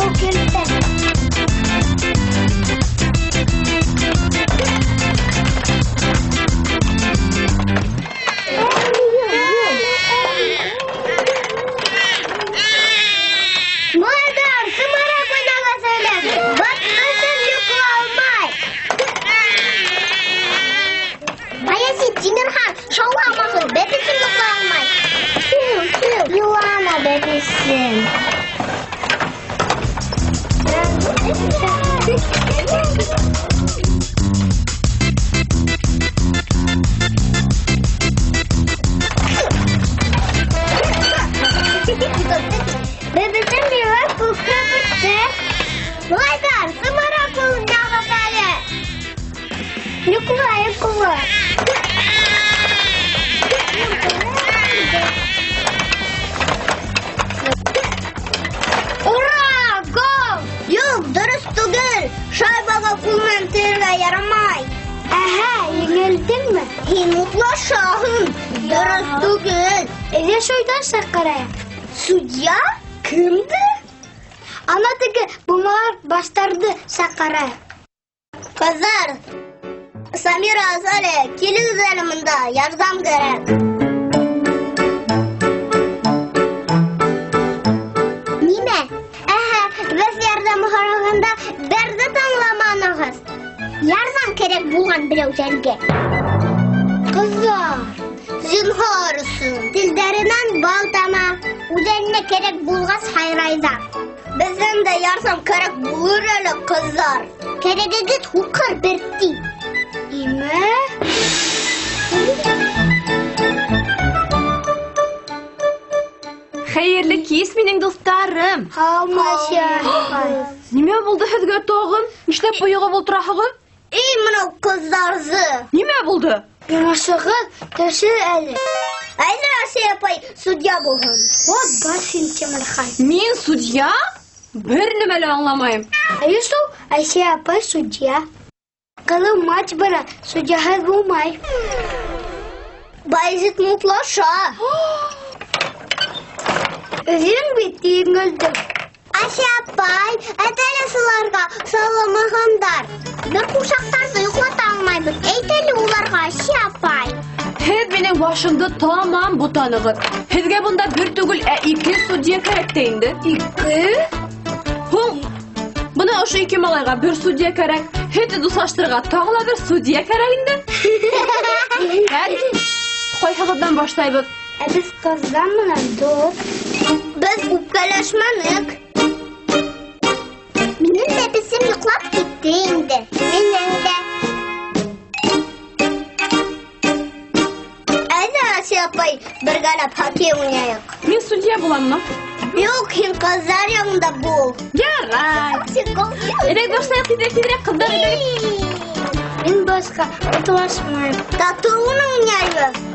Гол кертә. Малайҙар, сымараҡ уйнағыҙ әле. Батҡысым йоҡлай алмай. Баязит, Тимерхан, шауламағыҙ, бәпесем йоҡлай алмай. Чү, чү, илама, бәпесем. Бәпесем илап күкрәп бөттө. Малайҙар, сымараҡ уйнағыҙ әле. Йоҡла, йоҡла. Ура! Гол! Юҡ, дөрөҫ түгел. Шайбаға ҡул менән тейергә ярамай. Әһә, еңелдеңме? Һин мутлашаһың. Дөрөҫ түгел. Әйҙә шуйҙан саҡырайыҡ. Судья? Кемде? Ана теге бумалар баштарҙы саҡырайыҡ. Ҡыҙҙар, Самира, Азалия, килегеҙ әле бында, ярҙам кәрәк. Нимә? Әһә, беҙ ярҙам һорағанда бер ҙә тыңламанығыҙ. Ярҙам кәрәк булған берәүҙәргә. Ҡыҙҙар, зинһар өсөн, телдәренән бал тама, үҙҙәренә кәрәк булғас һайрайҙар. Беҙҙән дә ярҙам кәрәк булыр әле, ҡыҙҙар. Кәрәгегеҙ һуҡыр бер тин. Имә? Хәйерле кис, минең дуҫтарым. Һаумы, Нимә булды һеҙгә тағын? Нишләп бойоғоп ултыраһығыҙ? Эй, мынау ҡыҙҙарҙы. Нимә булды? Йомошоғоҙ төшөр әле. Әйҙә, Асия апай, судья булһын. Вот башын Тимерхан. Мин судья? Бер нәмә лә аңламайым. Әйе шул, Асия апай судья. Ҡыҙыу матч бара, судьяһыҙ булмай. Баязит мутлаша. Үҙең бит еңелдең. Асия апай, әйт әле шуларға, шауламағандар. Бер ҡурсаҡтарҙы йоҡлата алмайбыҙ. Әйт әле уларға, Асия апай. Һеҙ минең башымды тамам бутанығыҙ. Һеҙгә бында бер түгел, ә ике судья кәрәк тә инде. Ике? Һуң, бына ошо ике малайға бер судья кәрәк. Һеҙҙе дуҫлаштырырға тағы ла бер судья кәрәк инде. Ҡайһығыҙҙан башлайбыҙ? Ә беҙ ҡыҙҙар менән дуҫ. Беҙ үпкәләшмәнек. Минең бәпесем йоҡлап китте инде. Минең дә. Әйҙә, Асия апай, бергәләп хоккей уйнайыҡ. Мин судья буламмы? Юҡ, һин ҡыҙҙар янында бул. Ярай. Әйҙә, башлайыҡ, тиҙерәк, тиҙерәк, ҡыҙҙар, әйҙәгеҙ. Мин башҡа утлашмайым. Татыу уйнайбыҙ.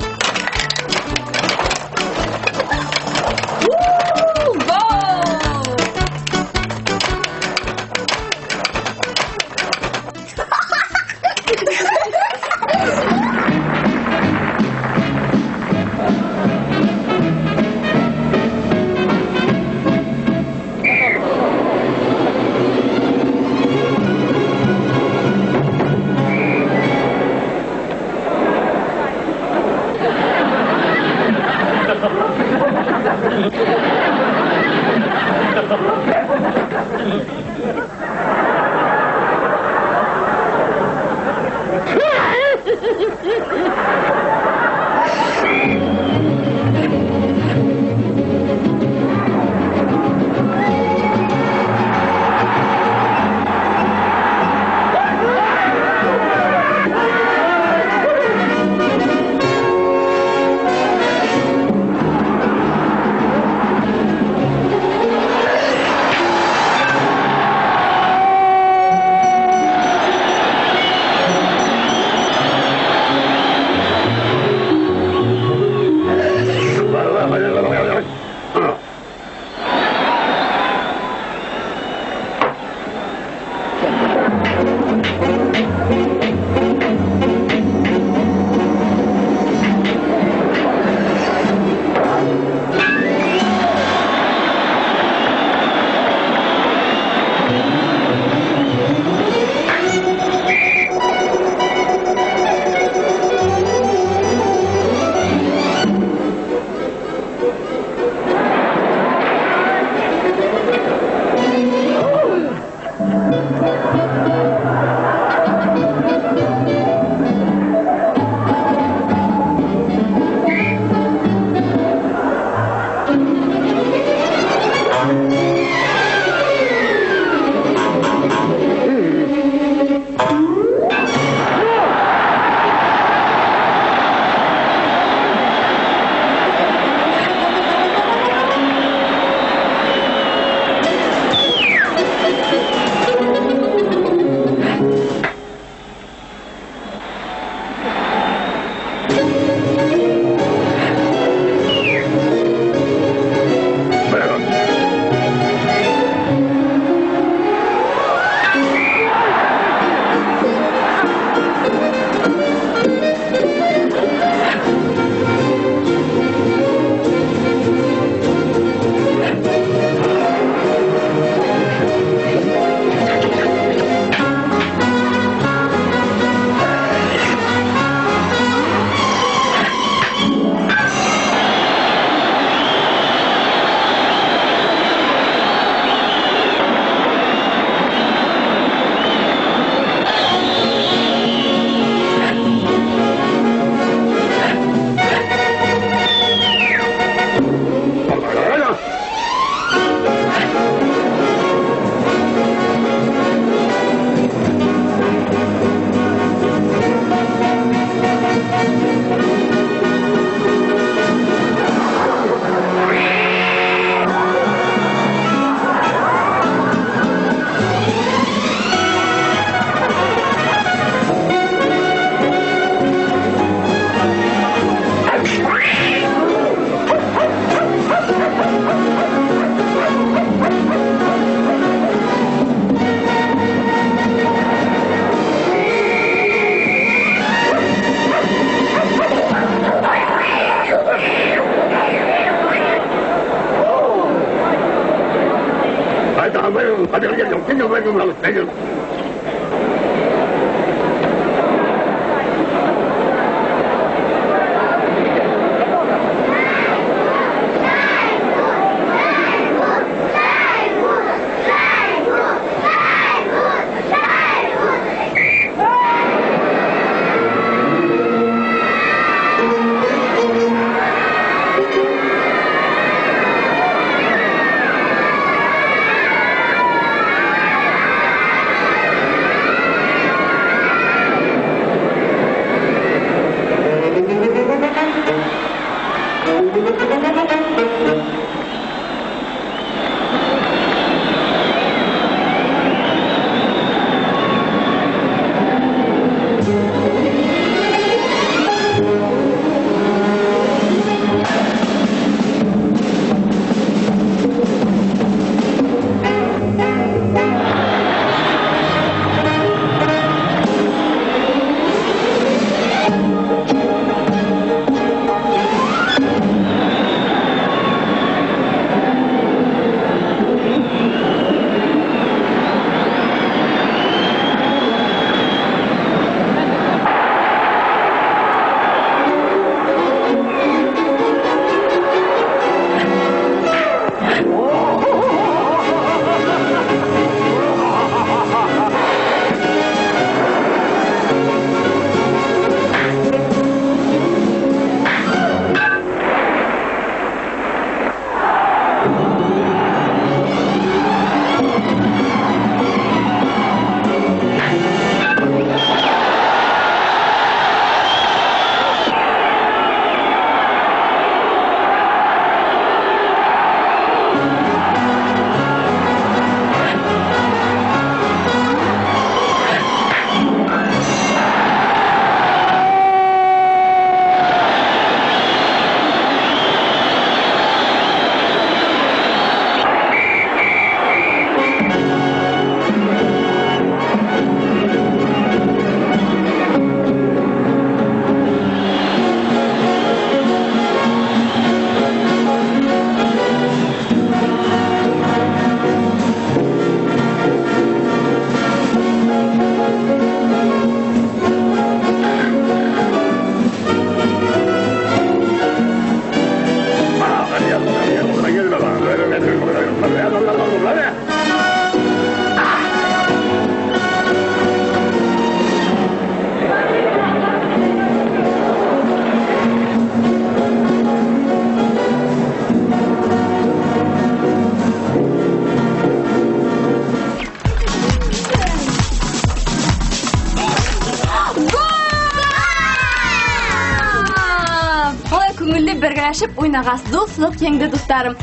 Бергәләшеп уйнағас, дуҫлыҡ еңде, дуҫтарым.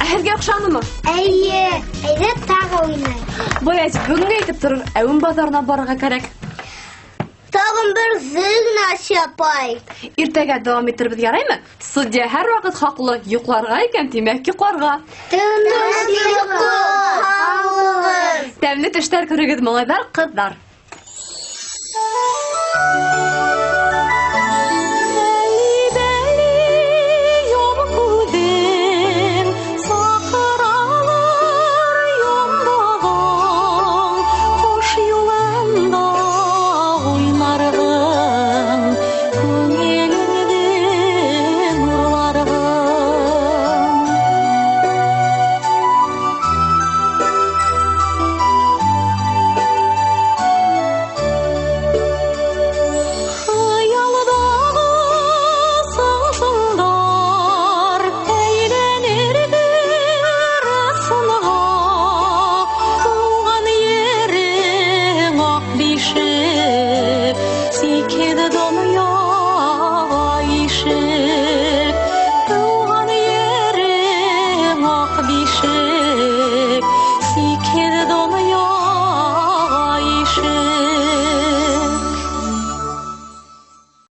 Ә һеҙгә оҡшанымы? Эйе, әйҙә тағы уйнайыҡ. Баяз, бөгөнгә әйтеп торор, әүен баҙарына барырға кәрәк. Тағын бер генә, Асия апай. Иртәгә дауам итербеҙ, яраймы? Судья һәр ваҡыт хаҡлы, йоҡларға икән, тимәк, йоҡларға. Тыныс йоҡо, һаулығыҙ. Тәмле төштәр күрегеҙ, малайҙар, ҡыҙҙар.